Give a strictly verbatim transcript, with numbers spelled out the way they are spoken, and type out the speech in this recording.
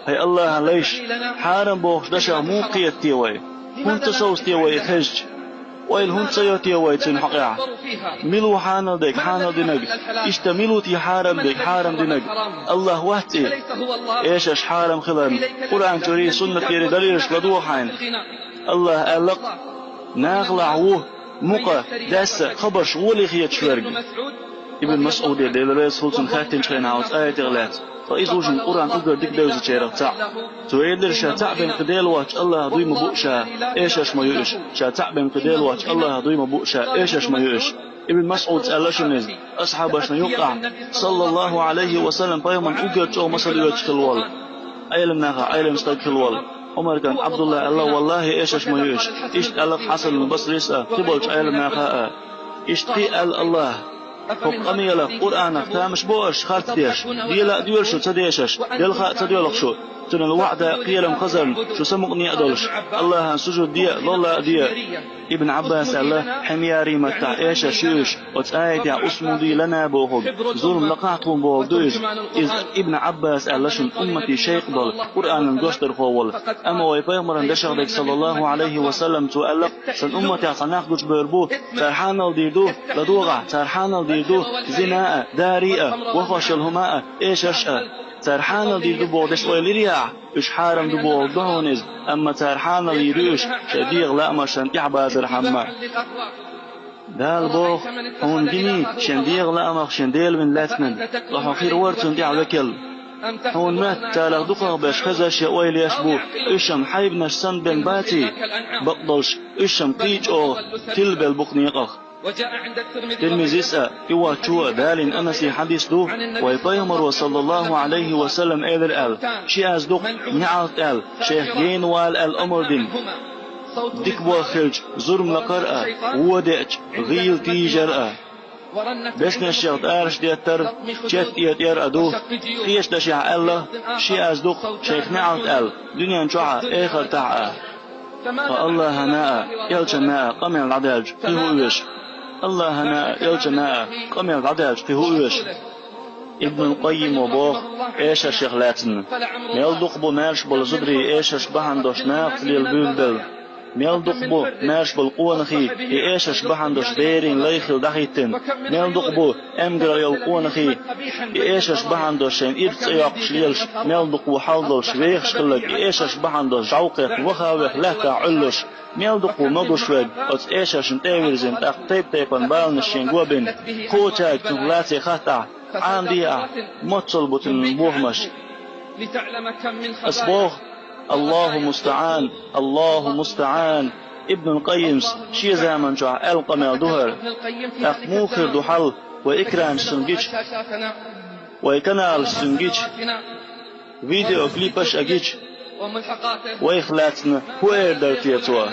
ХӀай Аллахьан лайш, хьарам бохучу дашах муха кхета те вай? ХӀунда ца совца те вай и хезча? Ойла хӀунда ца йо те вай цуьнан хьокъехь? Мила ву хьанал дерг хьанал динарг? Иштта мила ву те хьарам дерг хьарам динарг? Аллахь вац и? Эшарш хьарам хиларна Къуръан чуьрий, суннатера далилаш ладогӀа хьайна. Аллахьа аьлла-кх: «Нахалахь ву мукъа, даьсса хабарш гӀоле хеташ верг». Ибн МасӀуде, Дела реза хуьлда цунна, хаьттинчу хенахь оцу аятех лаьцна: «Ткъа иза ву шуна Къуръан уггар дика девзачарах цхьаъ?» Цо элира: «Ша цхьаъ бен кхин Дела воцчу Аллахьах дуй ма буу ша, эшарш ма ю уьш. Ша цхьаъ бен кхин Дела воцчу Аллахьах дуй ма буу ша, эшарш ма ю уьш». Ибн МасӀуда аьлла шуна иза, асхьабашна юккъехь, саллаллаху Ӏалайхи ва саллам, пайхамарна уггар чӀогӀа масал оьцуш хилла волу, Ӏеламнахах Ӏелам стаг хилла волу Ӏумар кӀант Ӏабдулла аьлла: «Валлахьи, эшарш ма ю уьш». Иштта аьлла-кх Хьасанул Басрис а, кхин болчу Ӏеламнаха а. Иштта кхин а аьлла Аллахьа: «ХӀокху къамелах, Къуръанах, тамаш бо аша харц деш? Дела а доьлу шу ца дешаш, делха а ца доьлху шу. Цуьнан ваӀда а, кхерам хазарна, шу самукъане а долуш, Аллахьан сужуд де а, лолла а де а». Ибн Ӏаббаса аьлла: «Хьимяри маттахь эшарш ю уьш, оцу аятехь усмуди лана бохург, зурма лакхахь тхуна бохург ду иза». Иза Ибн Ӏаббаса аьлла шуна, умматан шайх долу, Къуръанан гочдархо волу. Амма вай пайхамаран дашах дерг, саллаллаху Ӏалайхи ва саллам, цо аьлла: «Сан умматехь цхьа нах гучубевр бу, цара хьанал дийр ду, ладогӀахь, цара хьанал дийр ду зина а, дари а, вахош йолу хӀума а, эшарш а». Цара хьанал дийр ду боху дешан ойла йирий ахь? Уьш хьарам ду бохург ду хьуна иза, амма цара хьанал йийр ю уьш шайн дегӀан лаамашна тӀаьхьабазархьама. Дала боху: «Хьуна гиний шен дегӀан лаамах шен Дела вина лаьцнарг, ткъа хьо хир вара цунна тӀехь векал? Хьуна моьтту царах дукхахберш хезаш я ойлаеш бу, уьш-м хьайбанаш санна бен баций? Бакъдолуш, уьш-м кхин а чӀогӀа тилабелла бу-кх некъах». Тирмизис а, и воцчо а далийна Анасий хьадис ду, вай пайхамаро, саллаллаху Ӏалайхи ва саллам, элира аьлла: «Ши аз ду-кх неӀалт аьлла, шайх гена вала аьлла омра дина. Дика болх хилча, зурма лакхар а, вон деача, гӀийла тийжар а. Беснешех тӀараш деттар, чет этӀор а ду». Кхечу дашехь аьлла: «Ши аз ду-кх шайх неӀалт аьлла, дуьнен чохь а, эхартахь а». Ткъа Аллахьана а, элчанна а къамел дӀадаьлча кхин хӀу оьшу? Аллахьана а, элчанна а къамел дӀадаьлча кхин хӀу оьшу? Ибнул Къаййимо боху эшаршех лаьцна: «Мел дукха бу маьрша болу зударий эшарш бахьана долуш нахаца лела буьйлабелла. Мел дукха бу маьрша болу къонахий и эшарш бахьана долуш берийн лай хила дӀахӀиттина. Мел дукха бу эмгаралла йолу къонахий и эшарш бахьана долуш шайн ирча цӀе йоккхуш лелаш, мел дукха ву хьал долуш вехаш хилларг и эшарш бахьана долуш жӀовкхех ваха а веха лаьттахь Ӏуьллуш. Мел дукха ву могуш верг оцу эшаршна тӀе а вирзина, тӀаккха тайп-тайпана баланаш шен го а бина. Кхочаьрга цунах лаций хаттахь, Ӏамаде ахь, моццал бу цуьнан бохамаш». Ас боху: «Аллаху мустаӀан, Аллаху мустаӀан». Ибнул Къаййимс шен заман чохь аьлла къамел ду хӀара. ТӀаккха муха хир ду хьал, вай экранаш цунна гича, вай каналаш цунна гича, видеоклипаш а гича, вайх лаьцна хӀун эр дара те цо?